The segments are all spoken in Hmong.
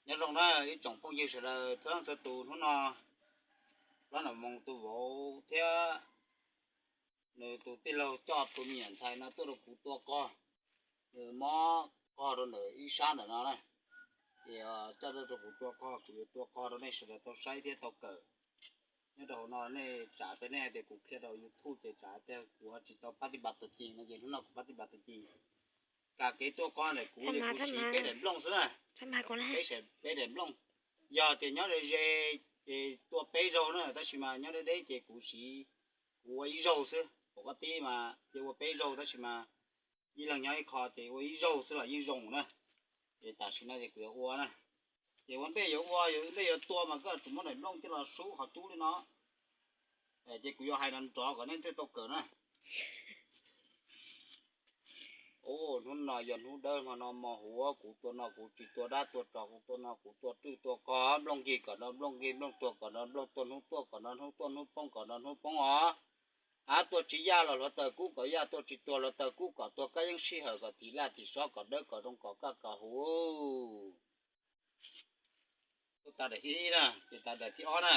Nyob zoo na ib tsoom phooj ywg sawv daws txhua leej txhua tus, hnub no Pab Nom Moos tus vauv thiab nws tus tij laug coj tus me nyuam ntxhais no tuaj rau kuv tua qog. Nws mob qog rau ntawm ib sab ntawm no na, ces coj tuaj rau kuv tua qog, kuv yuav tua qog rau nej sawv daws tau saib thiab tau kawm. Nyob rau hauv no nej tsam tias nej hais tias kuv qhia rau YouTube ces tsam tias kuv tsis tau pab tij npas tus ci no ces hnub no kuv pab tij npas tus ci. Kam kev tua qog ntawm kuv ces kuv siv peb daim nplooj xwb na, peb daim nplooj. Yog tias nyob ze ze ces tua peb zaug na, tab sis mas nyob deb deb ces kuv siv, kuv ua ib zaug xwb. Pom qab tib mas ces ua peb zaug tab sis mas ib leeg nyob ib qho ces ua ib zaug xwb los yeej zoo na. Ces tam sim no ces kuv yuav ua na. Ces ua ntej yuav ua, ua ntej yuav tua mas koj tsum muab daim nplooj coj los sub qhov cub li no. Ces kuv yuav hais nrov nrov kom nej thiaj tau kawm na. Hnub no yog hnub dawb hmo no mo huv, kuv tua no kuv tsis tua dab tua tsov, kuv tua no kuv tua rwj tua qog, nplooj nkig kom nrov nplooj nkig, nplooj tuag kom nrov nplooj tuag, hnub tuaj kom nrov hnub tuaj, hnub poob kom nrov hnub poob os. Av tuaj tsis yaj los hluav taws kub kom yaj, tuaj tsis tuag hluav taws kub kom tuag, kab yeeb sij hawm kom thim laj thim sob kom dawb kom zoo kom kaj kom huv. Tuaj tas daim thib ib na, ces tas daim thib ob na.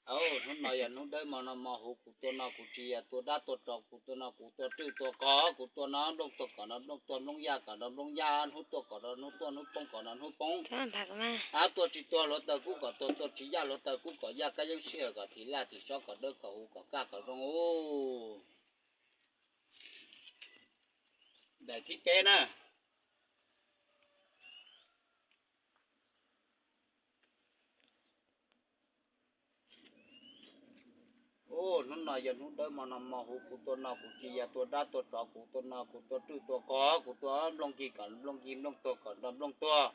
Hnub no yog hnub dawb hmo no mo huv, kuv tua no kuv tsis yaj tua dab tua tsov, kuv tua no kuv tua rwj tua qog, kuv tua no nplooj tuag kom nrov nplooj tuag, nplooj yaj kom nrov nplooj yaj, hnub tuaj kom nrov hnub tuaj, hnub poob kom nrov hnub poob. Av tuaj tsis tuag hluav taws kub kom tuag, tuaj tsis yaj hluav taws kub kom yaj, kab yeeb sij hawm kom thim laj thim sob kom dawb kom huv kom kaj kom zoo. Daim thib peb na. Hnub no yog hnub dawb hmo no mo huv, kuv tua no kuv tsis yaj tua dab tua tsov, kuv tua no kuv tua rwj tua qog, kuv tua nplooj nkig kom nplooj nkig, nplooj tuag kom nrov nplooj tuag.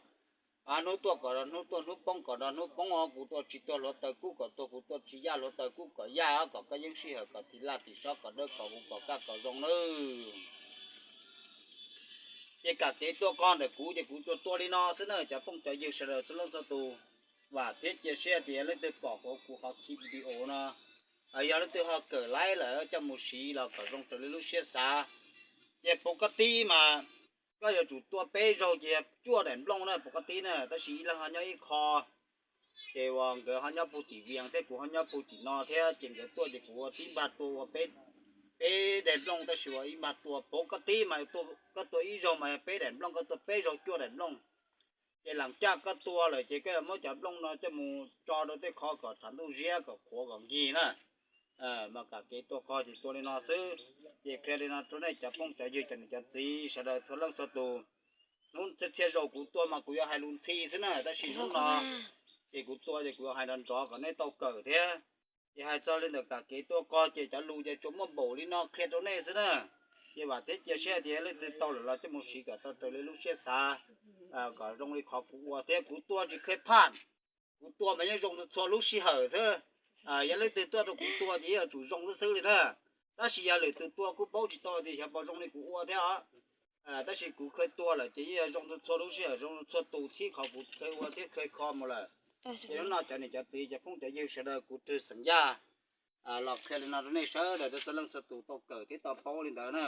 Av hnub tuaj kom nrov hnub tuaj, hnub poob kom nrov hnub poob os, kuv tua tsis tuag hluav taws kub kom tuag, kuv tua tsis yaj hluav taws kub kom yaj, kom kab yeeb sij hawm kom thim laj thim sob kom dawb kom huv kom kaj kom zoo nawb. Ces kam kev tua qog ntawm kuv ces kuv tsuas tua li no xwb na cov phooj cov ywg sawv daws txhua leej txhua tus. Vam thiab cia siab tias yog leej twg pom kuv qhov clip video no, yog leej twg ho kawm laib lawm coj mus siv los kom zoo raws li lub siab xav. Ces pov kab tib mas koj yuav tsum tua peb zaug ces yog cuaj daim nplooj na pov kab tib na, tab sis ib leeg ho nyob ib qho, ces uas nkawd ho nyob puag tim Vias thiab kuv ho nyob puag tim no thiab, ces nkawd tuaj ces kuv ua tib npag tua ua peb daim nplooj, tab sis ua ib npag tua pov kab tib mas koj tua ib zaug mas yog peb daim nplooj, koj tua peb zaug cuaj daim nplooj. Ces lam caj koj tua lawm ces koj yuav muab cov nplooj no coj mus tso rau tej qhov kom tshav ntuj ziab kom qhuav kom nkig na. Mas kam kev tua qog ces tua li no xwb. Ces qhia li no rau nej cov phooj cov ywg cov niam cov txiv sawv daws txhua leej txhua tus. Hnub txhia txhia zaus kuv tua mas kuv yuav hais lus ntxhi xwb na, tab sis hnub no ces kuv tua ces kuv yuav hais nrov nrov kom nej tau kawm thiab. Ces hais txog li ntawm kam kev tua qog ces cov lus ces tsuas muaj npaum li no qhia rau nej xwb na. Ces vam thiab cia siab tias leej twg tau lawm los coj mus siv kom tau raws li lub siab xav, kom zoo li qhov kuv ua thiab. Kuv tua tsis khev phaj, kuv tua mas yeej zoo txhua lub sij hawm xwb. Yog leej twg tuaj rau kuv tua ces yeej yuav tsum zoo xwb xwb li na. Tab sis yog lwm tus tua kuj paub tsis tau tias xyov puas zoo li kuv ua thiab os. Tab sis kuv khev tua lawm ces yeej yuav zoo txhua lub sij hawm, zoo txhua tus thib qhov kuv khev ua thiab khev kho mus lawm. Ces hnub no cov niam cov txiv cov phooj cov ywg sawv daws kuv twg xeem Yaj los qhia li no rau nej sawv daws txhua leej txhua tus tau kawm thiab tau paub li ntawd na.